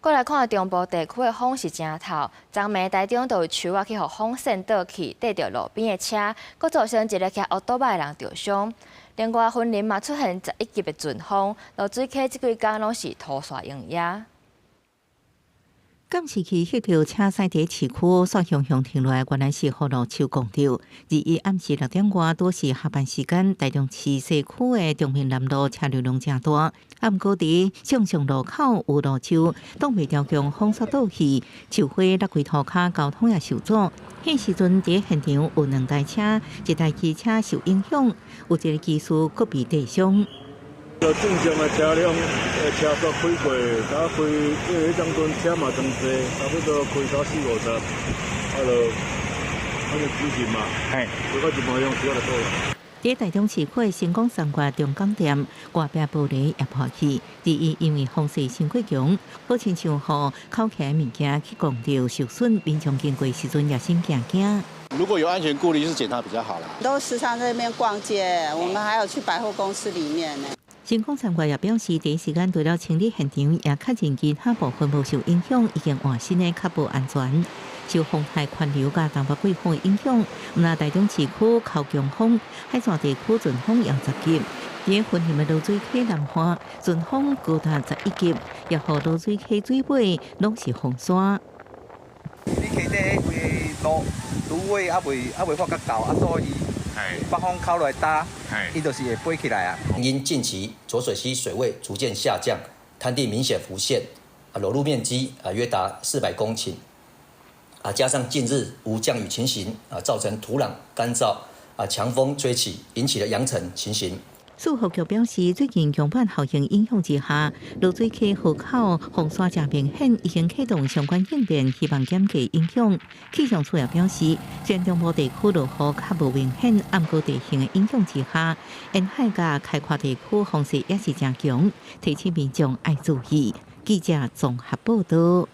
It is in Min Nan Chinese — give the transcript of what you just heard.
過來看中部地區的風是誠透，昨暝台中就有樹仔去予風扇倒去，硩著路邊的車，閣造成一個騎烏多擺的人著傷。另外，雲林嘛出現11級的陣風，濁水溪這幾工攏是塗沙擁野。監視器翕著車駛佇市區，煞雄雄停落來，原來是予落樹摃著。21暗時6點外，拄是下班時間，台中市西區的中平南路車流量誠大。啊，毋過佇上上路口有落樹，擋袂牢強風煞倒去，樹花落規塗跤，交通也受阻。彼時陣佇現場有兩台車，一台機車受影響，有一個機師閣被跌傷。就正常的車輛，車速開過，才開，因為彼當陣車嘛真濟，差不多開到四五十，啊就，反正直進嘛，開到一半鐘時就倒啦。佇台中市區的星光三月中港店，外壁玻璃也破去。第一，因為風勢傷過強，好親像予扣起來物件去摃著受損，民眾經過時陣也先驚驚。如果有安全顧慮，是檢查比較好啦。都時常在那邊逛街，我們還有去百貨公司裡面呢。星光三月也表示，第一時間除了清理現場，也確認其他部分無受影響，已經換新的較保安全。受風颱環流佮東北季風影響，毋但台中市區較強風，海線地區陣風也10級。佇雲林的濁水溪南岸，陣風高達11級，也予濁水溪水尾攏是風沙。你溪底彼規路蘆葦猶未發較厚，啊，所以北風口來打，伊就是會飛起來啊。因近期濁水溪水位逐漸下降，灘地明顯浮現，啊，裸露面積啊約達400公頃，啊，加上近日無降雨情形，啊，造成土壤乾燥，啊，強風吹起，引起了揚塵情形。數學局表示，最近強板效應影響之下，濁水溪河口風沙誠明顯，已經啟動相關應變，希望減低影響。氣象處也表示，雖然中部地區落雨較無明顯，毋過地形的影響之下，沿海佮開闊地區風勢也是誠強，提醒民眾愛注意。記者綜合報道。